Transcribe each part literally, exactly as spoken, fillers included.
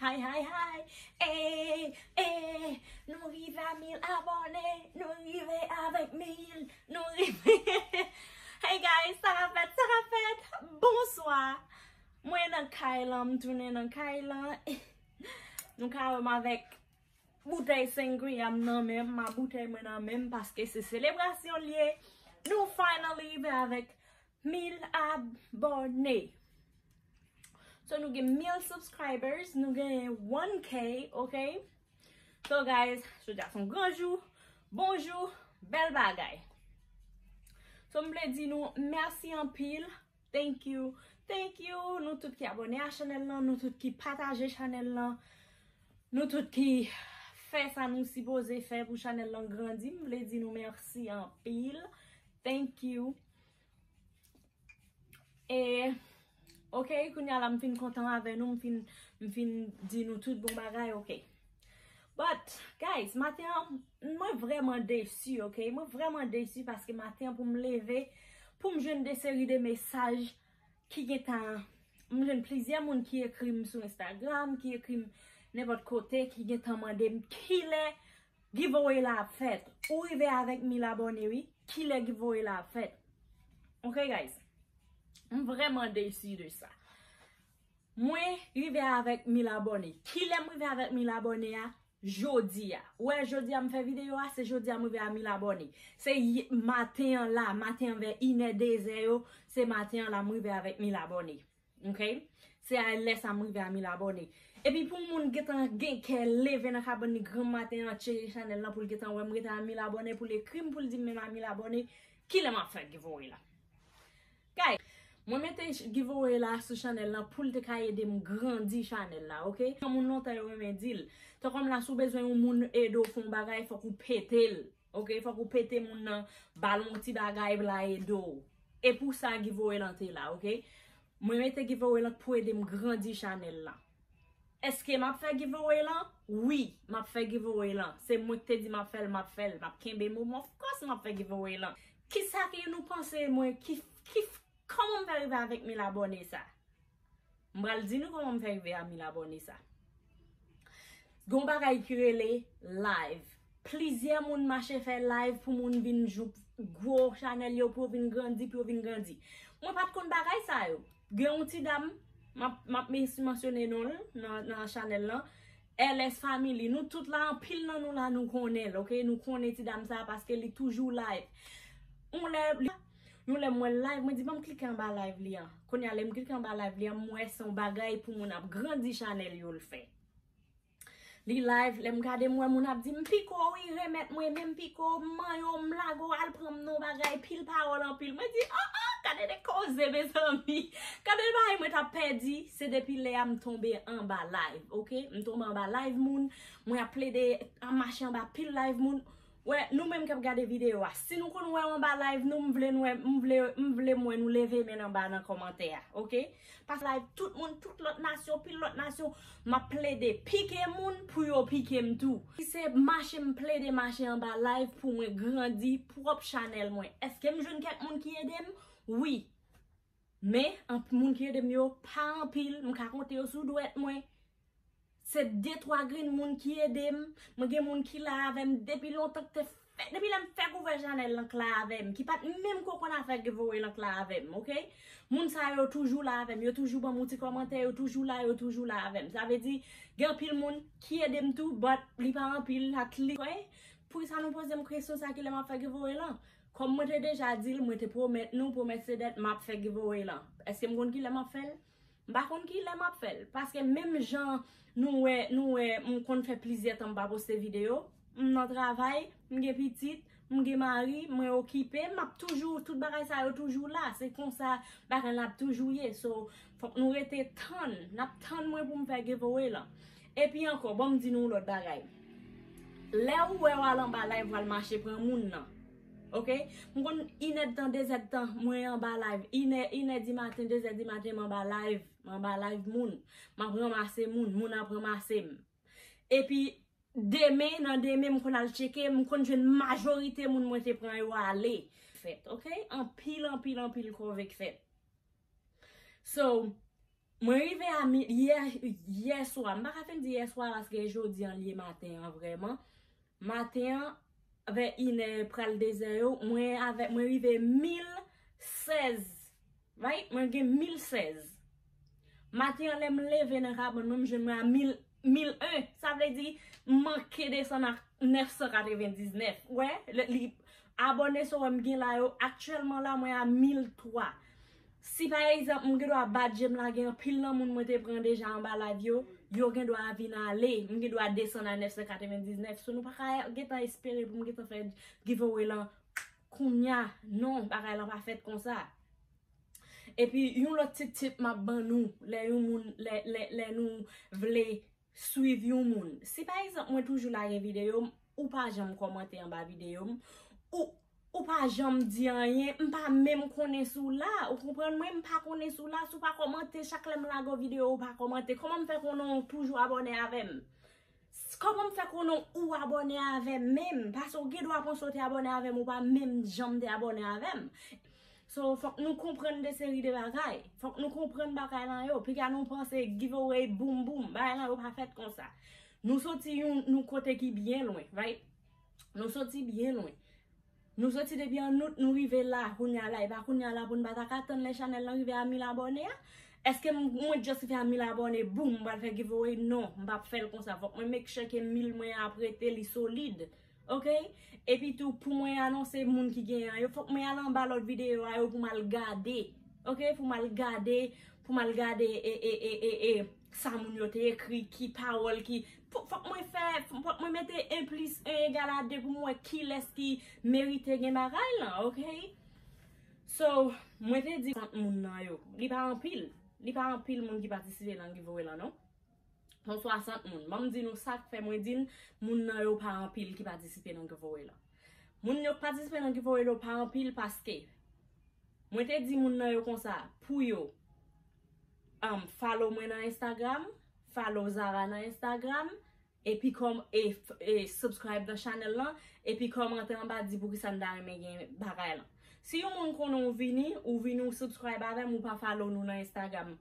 Hi, hi, hi. Hey, hey. Nou rive a mil abòne. Nou rive avèk mil. Nou rive. Hey guys, sa k ap fèt, sa k ap fèt. Bonswa. Mwen nan kay lan, m tounen nan kay lan. Nou ka wè m avèk boutèy sangria m nan men m, ma boutèy mwen nan men m, paske se selebrasyon l ye. Nou finally rive avèk mil abòne. So nou gen mil subscribers, nou gen one K, ok? So guys, jodi a se yon gran jou. Bonjou, bèl bagay. So m vle di nou mèsi anpil. Thank you. Thank you. Nou tout ki abòne a chanèl lan, nou tout ki pataje chanèl lan, nou tout ki fè sa nou sipoze fè pou chanèl lan grandi. M vle di nou mèsi anpil. Thank you. E, ok, kounye a la m fin kontan avè nou, m fin, m fin di nou tout bon bagay, ok. But, guys, maten an, mwen vrèman desi, ok? Mwen vrèman desi paske maten an pou m leve, pou m jwenn de seri de mesaj ki gentan, m jwenn plizyè moun ki ekri m sou Instagram, ki ekri m nenpòt kote, ki gentan mande m kilè giveaway la ap fèt. Ou rive avèk mil abòne, wi. Kilè giveaway la ap fèt? Ok, guys. M vrèman desi de sa. Mwen rive avèk mil abòne. Kilè m rive avèk mil abòne a? Jodi a. Ou wè, jodi a m fè videyo a, se jodi a m rive a mil abòne. Se y- maten an la, maten an vè inè, dezè yo, se maten an la m rive avèk mil abòne. Ok? Se a lè sa m rive a mil abòne. Epi pou moun gentan gen kè leve nan kabann li granm maten an, tcheke chanèl lan pou l gentan wè m rete a mil abòne, pou l ekri m, pou l di m men m a mil abòne, kilè m ap fè giveaway la? Guys, mwen mete giveaway la sou chanèl lan pou l te ka ede m grandi chanèl la, ok? Yon moun lontan yo renmen di l. Tankòm la, si w bezwen yon moun ede w fè yon bagay, fòk ou pete l, ok? Fòk ou pete moun nan, ba l yon ti bagay pou l ede w. E pou sa giveaway lan te la, ok? Mwen mete giveaway lan pou ede m grandi chanèl lan. Èske m ap fè giveaway lan? Wi, m ap fè giveaway lan. Se mwen ki te di m ap fè l, m ap fè l. M ap kenbe mo m, of course m ap fè giveaway lan. Kisa ke nou panse mwen, ki, ki, kòman m fè rive avèk mil abòne sa? M pral di nou kòman m fè rive a mil abòne sa. Gon bagay ki rele live. Plizyè moun mache fè live pou moun vin jou gwo chanèl yo, pou yo vin grandi, pou yo vin grandi. Mwen pa t konn bagay sa yo. Gen yon ti dam, m ap, m ap mes- mansyone non l nan, nan chanèl lan. L S Family, nou tout la, anpil nan nou la, nou konnen l, ok? Nou konnen ti dam sa a paske li toujou live. Yon lè, li, yon lè m wè l live, mwen di, "Ban m klike anba live li an." Kounye a, lè m klike anba live li an, m wè se yon bagay pou moun ap grandi chanèl yo l fè. Li live, lè m gade, m wè moun ap di m, "M piko, wi, remèt mwen, men m piko, m manyen w, m lage w, al pran m non, bagay, pil pawòl anpil." Mwen di, "Oh, oh, gade de koze, mezanmi. Gade de bagay mwen t ap pèdi." Se depi lè a m tonbe anba live, ok? M tonbe anba live moun, mwen ap plede ap mache anba pil live moun. Wè, nou menm k ap gade videyo a, si nou konn wè m anba live nou, m vle nou wè, m vle, m vle m wè nou leve men anba nan kòmantè a, ok? Pas live tout moun, tout lòt nasyon, pil lòt nasyon, m ap plede pike moun pou yo pike m tou. Si se mache m plede mache anba live pou mwen grandi pwòp chanèl mwen. Èske m jwenn kèk moun ki ede m? Wi. Men, anp- moun ki ede m yo pa anpil, m ka konte yo sou dwèt mwen. Se de twa grenn moun ki ede m. Mwen gen moun ki la avè m depi lontan, k te fè, depi lè m fèk ouvè chanèl lan k la avè m, ki pa t menm ko konn afè giveaway lan k la avè m, ok? Moun sa yo toujou la avè m, yo toujou ban m yon ti kòmantè, yo toujou la, yo toujou la avè m. Sa vle di, gen anpil moun ki ede m tou, but li pa anpil, at least, ok? Poukisa nou poze m kesyon sa, kilè m ap fè giveaway lan? Kòm mwen te deja di l, mwen te pwomèt nou, pwomèt se dèt, m ap fè giveaway lan. Èske m konn kilè m ap fè l? M pa konn kilè m ap fè l. Paske menm jan nou wè, nou wè, m konn fè plizyè tan m pa poste videyo. M nan travay, m gen pitit, m gen mari, mwen okipe, m ap toujou, tout bagay sa yo toujou la. Se konsa bagay la ap toujou ye. So, fòk nou rete tann. N ap tann mwen pou m fè giveaway lan. Epi ankò, ban m di nou yon lòt bagay. Lè ou wè w al anba live, w al mache pran moun nan. Ok? M konn inèdtan, dezèdtan, mwen anba live. Inè, inè di maten, dezè di maten, m anba live. M anba live moun. M ap ranmase moun, moun ap ranmase m. Epi, demen, nan demen, m konn al tcheke, m konn jwenn majorite moun mwen te pran yo ale. Fèt, ok? Anpil, anpil, anpil kòve k fèt. So, Mwen rive a mi- yè, yè swa, m pa ka fin di yè swa paske jodi an li ye maten an vrèman. Maten an, vè inè pral dezè yo, mwen avè, mwen rive mil sèz. Right? Mwen gen mil sèz. Maten an, lè m leve nan kabann mwen, m jwenn mwen a mil, mil en. Sa vle di, m manke desann a nèf san katrevendiznèf. Wè, li, abòne sa w wè m gen la yo, aktyèlman la, mwen a mil twa. Si pa egzanp, m gen dwa bat je m la, gen anpil nan moun mwen te pran deja anba live yo, yo gen dwa vin ale, m gen dwa desann a nèf san katrevendiznèf. So, nou pa ka gentan espere pou m gentan fè giveaway lan kounya. Non, bagay lan pa fèt konsa. Epi, yon lòt ti tip m ap ban nou, lè yon moun, lè, lè, lè nou vle swiv yon moun. Si pa egzanp, mwen toujou lage videyo m, ou pa janm kòmante anba videyo m, ou, ou pa janm di anyen, m pa menm konnen si w la, ou konprann mwen, m pa konnen si w la, si w pa kòmante, chak lè m lage yon videyo, ou pa kòmante, kòman m fè konnen w toujou abòne avè m? Kòman m fè konnen w abòne avè m menm? Paske w gen dwa panse w te abòne avè m, ou pa menm janm te abòne avè m. So, fòk nou konprann de seri de bagay. Fòk nou konprann bagay lan yo. Piga nou panse giveaway boum boum. Bagay lan yo pa fèt konsa. Nou soti yon, nou kote ki byen lwen, right? Nou soti byen lwen. Nou soti depi an out, nou rive la, kounya la. E pa kounya la pou n pa ta ka tann lè chanèl lan rive a mil abòne a. Èske m- mwen just rive a mil abòne, boum, m pral fè giveaway? Non, m p ap fè l konsa. Fòk mwen make sure ke mil mwen an ap rete, li solid. Ok? Epi tou, pou mwen anonse moun ki genyen an yo, fòk mwen al anba lòt videyo a yo pou m al gade. Ok? Pou m al gade, pou m al gade e, e, e, e, e, sa moun yo te ekri, ki pawòl, ki, fò- fòk mwen fè, fòk mwen mete en plis en egal a de pou m wè kilès ki merite gen bagay lan, ok? So, mwen te di swasant moun nan yo, li pa anpil, li pa anpil moun ki patisipe nan giveaway lan, non. Son swasant moun. Ban m di nou sa k fè mwen di n moun nan yo pa anpil ki patisipe nan giveaway lan. Moun yo k patisipe nan giveaway lan pa anpil paske mwen te di moun nan yo konsa, pou yo, um, follow mwen nan Instagram, follow Zara nan Instagram, epi kòm, e, f- e subscribe nan chanèl lan, epi kòmante anba di poukisa n ta renmen gen bagay lan. Si yon moun konnen w vini, ou vini ou subscribe avè m, ou pa follow nou nan Instagram,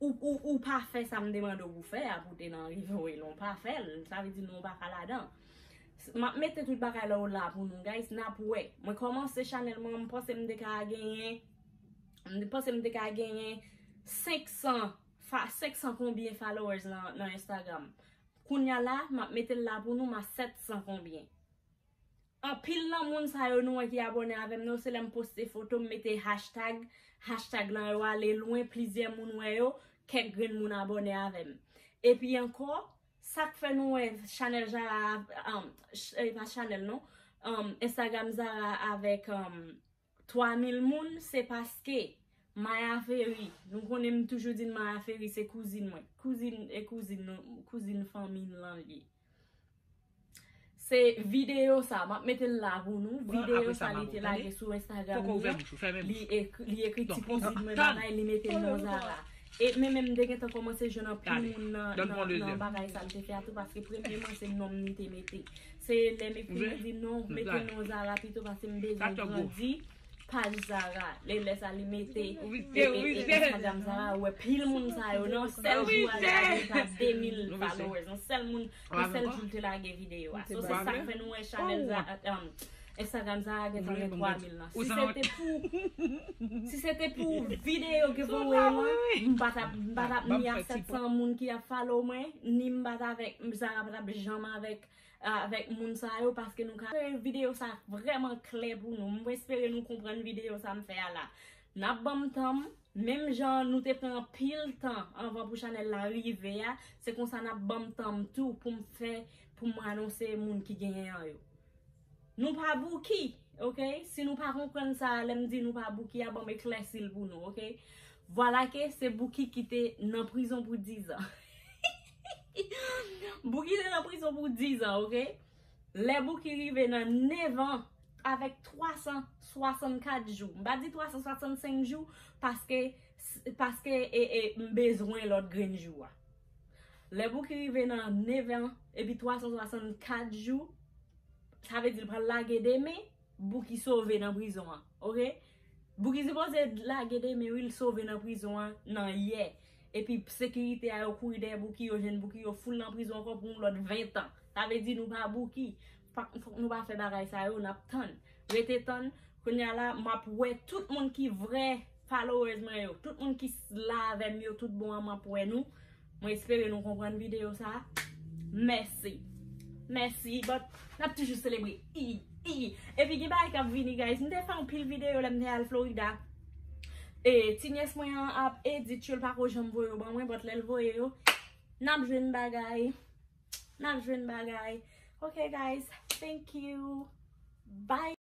ou, ou, ou pa fè sa m te mande w pou fè a, pou te nan giveaway lan, ou pa fè l, sa vle di non, ou pa ka ladan. S- M ap mete tout bagay la yo la pou nou, guys, n ap wè. Mwen kòmanse chanèl mwen, m panse m te ka genyen, m panse m te ka genyen senk san, fa- senk san konbyen followers nan, nan Instagram. Kounya la, m ap mete l la pou nou, m a sèt san konbyen. Anpil nan moun sa yo nou wè ki abòne avè m nan, se lè m poste foto, m mete hashtag, hashtag lan yo ale lwen, plizyè moun wè yo, kèk grenn moun abòne avè m. Epi ankò, sa k fè nou wè chanèl Zara, um, ch- e pa chanèl non, um, Instagram Zara avèk, um, twa mil moun, se paske Maya Ferry, nou konnen m toujou di n Maya Ferry se kouzin mwen. Kouzin e kouzin nou, kouzin fanmi n lan li ye. Se videyo sa, m ap mete l la pou nou. Videyo sa li te lage sou Instagram li an. Li ekri, li ekri ti kouzin mwen bagay, li mete non Zara. E men menm m te gentan kòmanse jwenn anpil moun nan, nan, nan bagay sa l te fè a tou, paske premyèman se non m li te mete. Se lè m ekri mwen di non, mete non Zara pito paske m bezwen grandi. Paj Zara, lè, lè sa li mete e, e, e Instagram Zara, ou wè pil moun sa yo, nan sèl jou a li lage sa de mil followers, nan sèl moun, nan sèl jou l te lage videyo a. So, se sa k fè nou wè chanèl Zara, um, Instagram Zara gentan gen twa mil lan. Si se te pou, si se te pou videyo giveaway lan, m pa t ap, m pa t ap ni ak sèt san moun ki ap follow mwen, ni m pa t avèk, Zara pa t ap janm avèk avèk moun sa yo, paske nou ka fè videyo sa vrèman klè pou nou. Mwen espere nou konprann videyo sa m fè a la. N ap ban m tan m, menm jan nou te pran anpil tan anvan pou chanèl la rive a, se konsa n ap ban m tan m tou pou m fè, pou m anonse moun ki genyen an yo. Nou pa Bouki, ok? Si nou pa konprann sa, lè m di nou pa Bouki a, ban m eklèsi l pou nou, ok? Vwala ke se Bouki ki te nan prizon pou dizan. Bouki te nan prizon pou dizan, ok? Lè Bouki rive nan nevan avèk twa san swasannkat jou. M pa di twa san swasannsenk jou paske, paske e, e, m bezwen lòt grenn jou a. Lè Bouki rive nan nevan epi twa san swasannkat jou, sa vle di l pral lage demen, Bouki sove nan prizon an, ok? Bouki sipoze lage demen, wi, l sove nan prizon an nan yè. epi sekirite a yo kouri dèyè Bouki, yo jwenn Bouki, yo foul nan prizon ankò pou yon lòt ven tan. Sa vle di nou pa Bouki. Fòk, fòk nou pa fè bagay sa yo, n ap tann. Rete tann. Kounye a la, m ap wè tout moun ki vrè followers mwen yo. Tout moun ki s- la avè m yo, tout bon an, m ap wè nou. Mwen espere nou konprann videyo sa. Mèsi. Mèsi. But, n ap toujou selebre. I, i. Epi gen bagay k ap vini, guys. M te fè yon pil videyo lè m te al Florida. E, ti nyès mwen an ap edit yo, l pa ko janm voye yo ban mwen, but lè l voye yo, n ap jwenn bagay. N ap jwenn bagay. Ok, guys. Thank you. Bye.